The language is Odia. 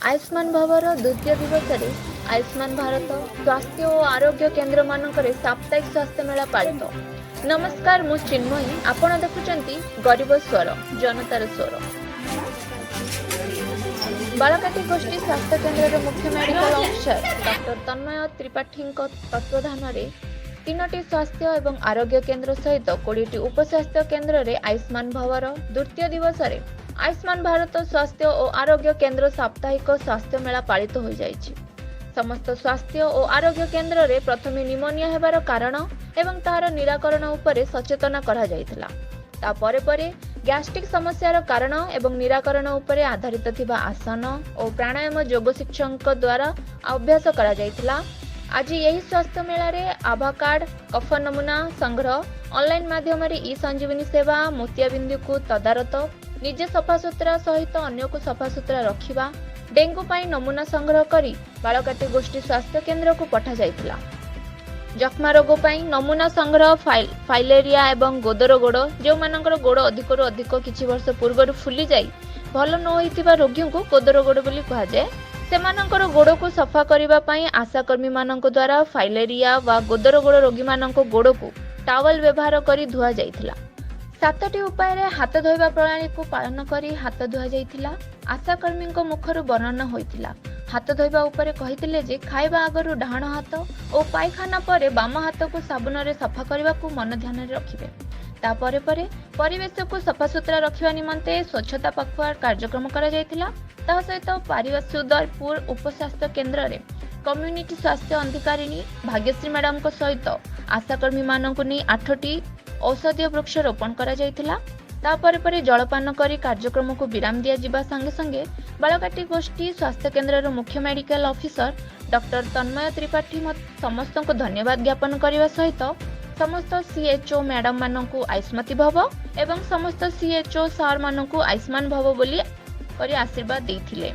ଆୟୁଷ୍ମାନ ଭବର ଦ୍ୱିତୀୟ ଦିବସରେ ଆୟୁଷ୍ମାନ ଭାରତ ସ୍ୱାସ୍ଥ୍ୟ ଓ ଆରୋଗ୍ୟ କେନ୍ଦ୍ରମାନଙ୍କରେ ସାପ୍ତାହିକ ସ୍ୱାସ୍ଥ୍ୟ ମେଳା ପାଳିତ। ନମସ୍କାର, ମୁଁ ଚିନ୍ମୟୀ। ଆପଣ ଦେଖୁଛନ୍ତି ଗରିବ ସ୍ୱର, ଜନତାର ସ୍ୱର। ବାଳକାଟି ଗୋଷ୍ଠୀ ସ୍ୱାସ୍ଥ୍ୟ କେନ୍ଦ୍ରର ମୁଖ୍ୟ ମେଡିକାଲ ଅଫିସର ଡକ୍ଟର ତନ୍ମୟ ତ୍ରିପାଠୀଙ୍କ ତତ୍ତ୍ୱାବଧାନରେ ତିନୋଟି ସ୍ୱାସ୍ଥ୍ୟ ଏବଂ ଆରୋଗ୍ୟ କେନ୍ଦ୍ର ସହିତ 20ଟି ଉପସ୍ୱାସ୍ଥ୍ୟ କେନ୍ଦ୍ରରେ ଆୟୁଷ୍ମାନ ଭବର ଦ୍ୱିତୀୟ ଦିବସରେ ଆୟୁଷ୍ମାନ ଭାରତ ସ୍ୱାସ୍ଥ୍ୟ ଓ ଆରୋଗ୍ୟ କେନ୍ଦ୍ର ସାପ୍ତାହିକ ସ୍ୱାସ୍ଥ୍ୟ ମେଳା ପାଳିତ ହୋଇଯାଇଛି। ସମସ୍ତ ସ୍ୱାସ୍ଥ୍ୟ ଓ ଆରୋଗ୍ୟ କେନ୍ଦ୍ରରେ ପ୍ରଥମେ ନିମୋନିଆ ହେବାର କାରଣ ଏବଂ ତାହାର ନିରାକରଣ ଉପରେ ସଚେତନ କରାଯାଇଥିଲା। ତାପରେ ପରେ ଗ୍ୟାଷ୍ଟ୍ରିକ୍ ସମସ୍ୟାର କାରଣ ଏବଂ ନିରାକରଣ ଉପରେ ଆଧାରିତ ଥିବା ଆସନ ଓ ପ୍ରାଣାୟାମ ଯୋଗ ଶିକ୍ଷକଙ୍କ ଦ୍ୱାରା ଅଭ୍ୟାସ କରାଯାଇଥିଲା। ଆଜି ଏହି ସ୍ୱାସ୍ଥ୍ୟ ମେଳାରେ ଆଭା କାର୍ଡ, କଫ ନମୁନା ସଂଗ୍ରହ, ଅନଲାଇନ୍ ମାଧ୍ୟମରେ ଇ ସଞ୍ଜୀବନୀ ସେବା, ମୋତିଆବିନ୍ଦୁକୁ ତଦାରଖ, ନିଜେ ସଫାସୁତୁରା ସହିତ ଅନ୍ୟକୁ ସଫାସୁତୁରା ରଖିବା, ଡେଙ୍ଗୁ ପାଇଁ ନମୁନା ସଂଗ୍ରହ କରି ବାଳକାଟି ଗୋଷ୍ଠୀ ସ୍ୱାସ୍ଥ୍ୟ କେନ୍ଦ୍ରକୁ ପଠାଯାଇଥିଲା। ଯକ୍ଷ୍ମା ରୋଗ ପାଇଁ ନମୁନା ସଂଗ୍ରହ, ଫାଇଲେରିଆ ଏବଂ ଗୋଦର ଗୋଡ଼, ଯେଉଁମାନଙ୍କର ଗୋଡ଼ ଅଧିକରୁ ଅଧିକ କିଛି ବର୍ଷ ପୂର୍ବରୁ ଫୁଲିଯାଇ ଭଲ ନ ହୋଇଥିବା ରୋଗୀଙ୍କୁ ଗୋଦର ଗୋଡ଼ ବୋଲି କୁହାଯାଏ, ସେମାନଙ୍କର ଗୋଡ଼କୁ ସଫା କରିବା ପାଇଁ ଆଶାକର୍ମୀମାନଙ୍କ ଦ୍ୱାରା ଫାଇଲେରିଆ ବା ଗୋଦର ଗୋଡ଼ ରୋଗୀମାନଙ୍କ ଗୋଡ଼କୁ ଟାୱେଲ ବ୍ୟବହାର କରି ଧୁଆଯାଇଥିଲା। ସାତଟି ଉପାୟରେ ହାତ ଧୋଇବା ପ୍ରଣାଳୀକୁ ପାଳନ କରି ହାତ ଧୁଆଯାଇଥିଲା। ଆଶାକର୍ମୀଙ୍କ ମୁଖରୁ ବର୍ଣ୍ଣନା ହୋଇଥିଲା। ହାତ ଧୋଇବା ଉପରେ କହିଥିଲେ ଯେ ଖାଇବା ଆଗରୁ ଡାହାଣ ହାତ ଓ ପାଇଖାନା ପରେ ବାମ ହାତକୁ ସାବୁନରେ ସଫା କରିବାକୁ ମନ ଧ୍ୟାନରେ ରଖିବେ। ତାପରେ ପରେ ପରିବେଶକୁ ସଫାସୁତୁରା ରଖିବା ନିମନ୍ତେ ସ୍ୱଚ୍ଛତା ପଖୱାଡ କାର୍ଯ୍ୟକ୍ରମ କରାଯାଇଥିଲା। ତା ସହିତ ପାରିବାସୁଦରପୁର ଉପସ୍ୱାସ୍ଥ୍ୟ କେନ୍ଦ୍ରରେ କମ୍ୟୁନିଟି ସ୍ୱାସ୍ଥ୍ୟ ଅଧିକାରିଣୀ ଭାଗ୍ୟଶ୍ରୀ ମ୍ୟାଡାମଙ୍କ ସହିତ ଆଶାକର୍ମୀମାନଙ୍କୁ ନେଇ ଆଠଟି ଔଷଧୀୟ ବୃକ୍ଷ ରୋପଣ କରାଯାଇଥିଲା। ତାପରେ ପରେ ଜଳପାନ କରି କାର୍ଯ୍ୟକ୍ରମକୁ ବିରାମ ଦିଆଯିବା ସଙ୍ଗେ ସଙ୍ଗେ ବାଳକାଟି ଗୋଷ୍ଠୀ ସ୍ୱାସ୍ଥ୍ୟ କେନ୍ଦ୍ରର ମୁଖ୍ୟ medical officer doctor Tanmay Tripathi ସମସ୍ତଙ୍କୁ ଧନ୍ୟବାଦ ଜ୍ଞାପନ କରିବା ସହିତ ସମସ୍ତ ସିଏଚ୍ଓ ମ୍ୟାଡାମମାନଙ୍କୁ ଆୟୁଷ୍ମତୀ ଭବ ଏବଂ ସମସ୍ତ ସିଏଚ୍ଓ ସାର୍ମାନଙ୍କୁ ଆୟୁଷ୍ମାନ ଭବ ବୋଲି କରି ଆଶୀର୍ବାଦ ଦେଇଥିଲେ।